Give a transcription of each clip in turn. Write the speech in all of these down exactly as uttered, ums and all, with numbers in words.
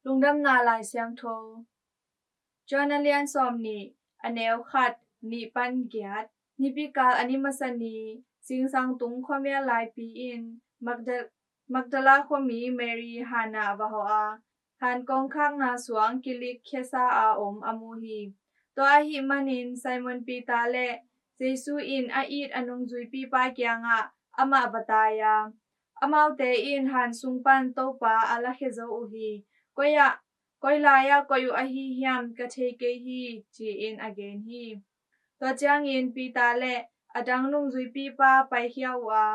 Lungdamna Lai Siangtho. Johan a lian sawm nih, a neu khat, nih pan giat. Nipikal a ni masa ni, zingsang tung khuamial laipi in Magda-, Magdala khuami Mary han ah va hawh a, han kongkhakna suang kilik khiasa a om a mu hi. Tua ahih manin Simon Peter le Jesu in a it a nungzuipipa kiangah amah va tai a, amaute in han sung pan Topa a lakhia zo uh hi. Koi ah, koi lai-ah koih uh ahi hiam ka thei kei hi, ci-in a gen hi. Tua ciangin Peter le a dang nungzuipipa paikhia uh a,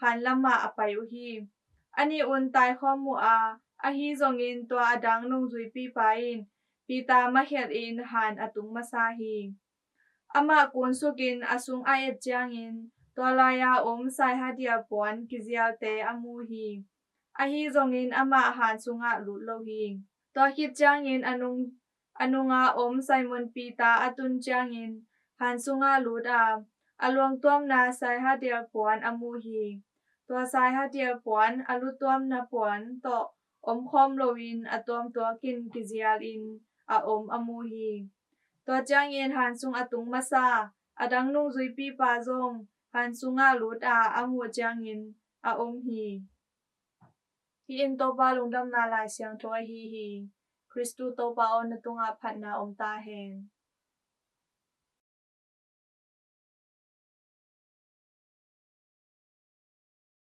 han lamah a pai uh hi. A nih un taikhawm uh a, ahi zongin tua a dang nungzuipipa in Peter makhelhin han a tung masa hi. Amah kunsukin a sung a et ciangin tua lai-a om saihadial puan kizialte a mu hi. Ahi zongin amah han sungah lut lo hi. Tua khit ciangin a nung, a nunga om Simon Peter a tun ciangin han sungah lut a, a luangtuamna saihadial puan a mu hi. Tua saihadial puan a lutuamna puan tawh omkhawm loin a tuamtuakin kizialin a om a mu hi. Tua ciangin han sung a tung masa a dang nungzuipipa zong han sungah lut a, a muh ciangin a om hi. Hih in Topa Lungdamna Lai Siangtho ahi hi. Khristu Topa aw, na tungah phatna om ta hen.